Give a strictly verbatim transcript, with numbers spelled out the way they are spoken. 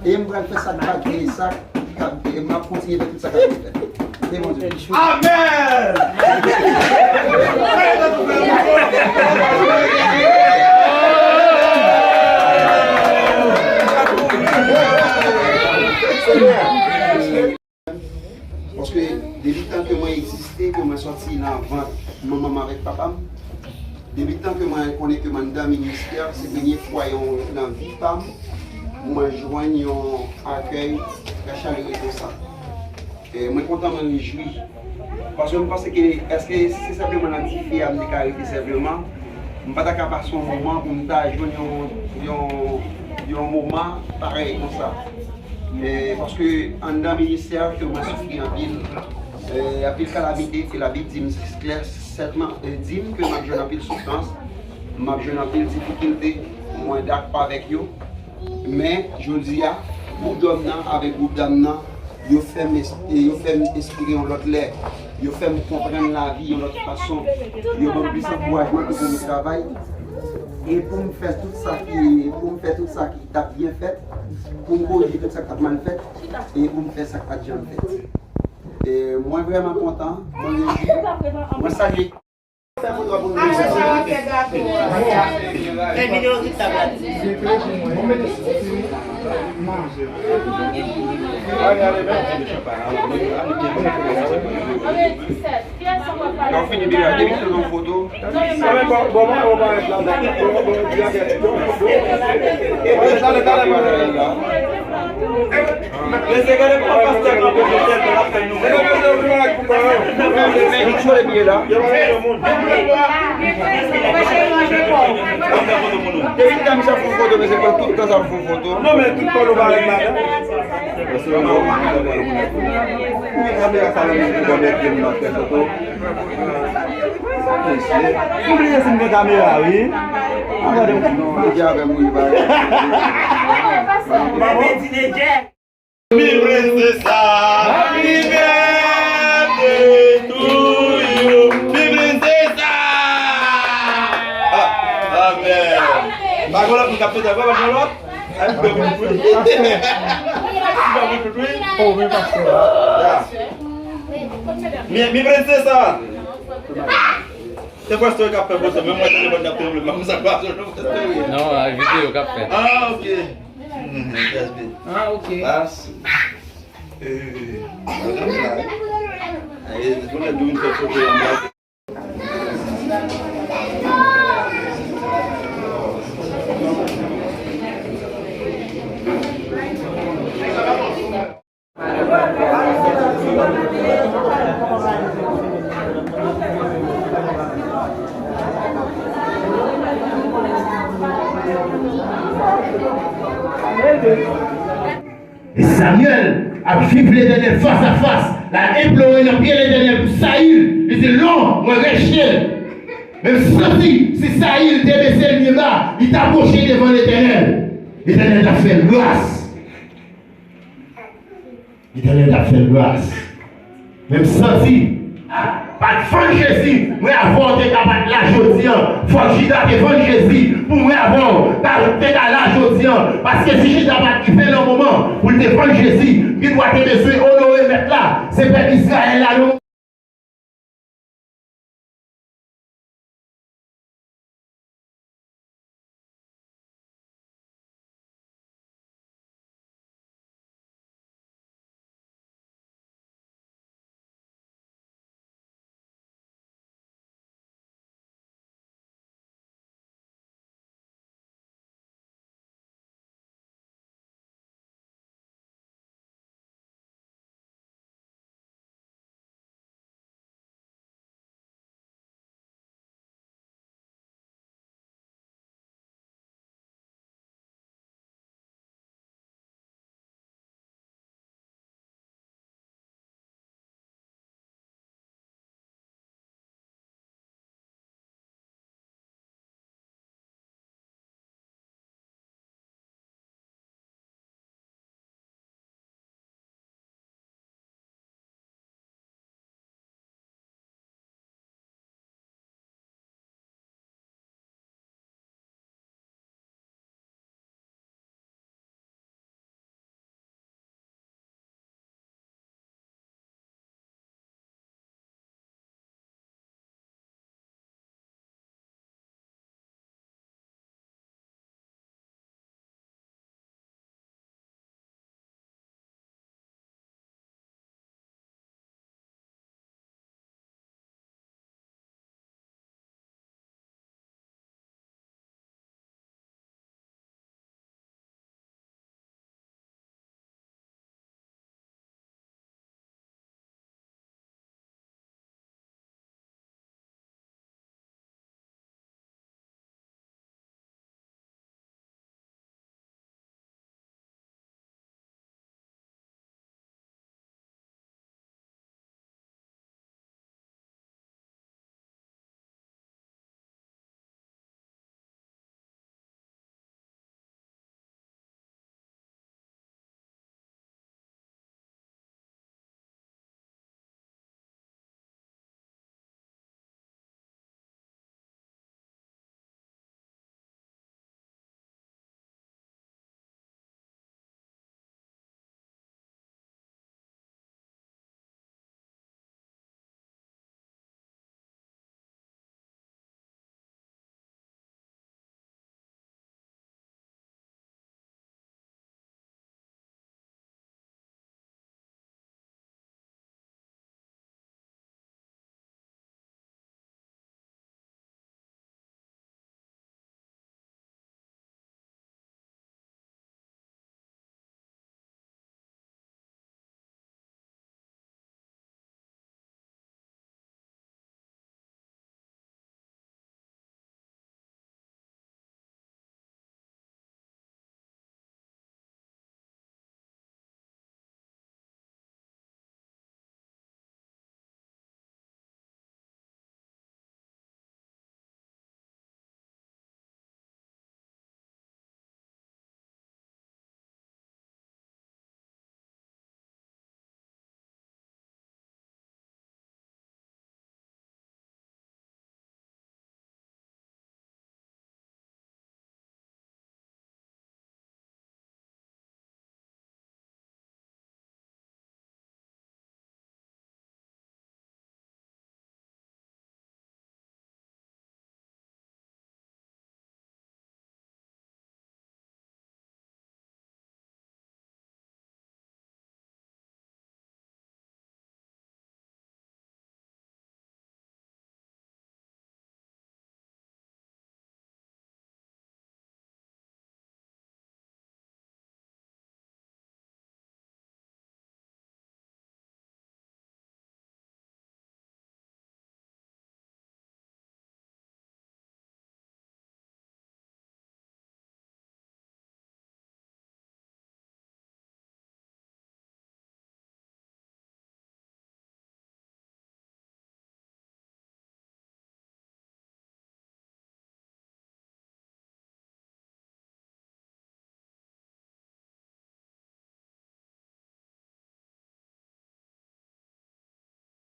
E m pral fè sa k pa gen, sa k ap, e m ap kontinye fè tout sa k ap fèt. Se Bondye. Amèn! Paske depi tan ke mwen egziste, ke mwen sòti nan vant manman m avèk papa m, depi tan ke mwen konnen ke m anndan ministè, se premye fwa yon, nan vi pa m, mwen jwenn yon akèy trè chalere konsa. E mwen kontan, mwen rejwi. Paske mwen panse ke, èske se senpleman nan dife a m te ka rete senpleman, m pa ta ka pase yon moman pou m ta jwenn yon, yon, yon moman parèy konsa. E, paske anndan ministè a, ke mwen soufri anpil. E, anpil kalamite, ke Labib di m klè, sètman, e, di m ke m ap jwenn anpil soufrans, m ap jwenn anpil difikilte, mwen dakò avèk yo. Men, jodi a, gwoup dòm nan avèk gwoup dam nan, yo fè m es-, e, yo fè m espere yon lòt lè. Yo fè m konprann lavi yon lòt fason. Yo ban m plis ankourajman pou m travay. E pou m fè tout sa ki, pou m fè tout sa ki t ap byen fèt, pou m korije tout sa k t ap mal fèt, e pou m fè sa k pa t janm fèt. E mwen vrèman kontan, mwen rejwi, mwen salye. Fè videyo tout tab la. Lè w fini, Bira, depi se yon foto. Mesye, gade kòman pastè kanpe sou tèt la, l ap fè nou. Depi tan misye ap fè yon foto, mesye pran tout tan sa pou fè yon foto. Non, men tout kò nou parèt la, non? Mwen gen kamera sa nan men mwen, mwen gen nan fè foto. Mesye, m bliye si m gen kamera, wi. Gade m. Mwen di avè m, wi, ba. Mwen di Nedjè. Mi princesa, happy birthday to you. Mi princesa! Ah, amèn. Pa gen lòt moun k ap fete, pa gen lòt? Happy birthday to you. Happy birthday to you. Oh, wi, pastè. Ya. Mi, mi princesa. Se pastè k ap fè foto, men mwen telefòn nan telefòn, mwen sa pa sou non, pastè. Non, a videyo k ap fèt. Ah, ok. Mhm, that's good. Ah, ok. That's, eh, eh, konnen tou vin fè foto anba. E Samyèl ap swiv Letènèl fas a fas, l al enplore nan pye Letènèl pou Sayil. Li di, "Non, mwen rejte l." Men m santi, si Sayil te bese l byen ba, li t ap pwoche devan Letènèl. Letènèl t ap fè l gras. Letènèl t ap fè l gras. Men m santi, ah, pa t vann Jezi, mwen avè w te ka pa t la jodi a. Fòk Jida te vann Jezi pou mwen avè w ta, te ka la jodi a. Paske si Jida pa t rive nan moman pou l te vann Jezi, m gen dwa te bezwen onore Mèt la, se pèp Izrayèl la, yo.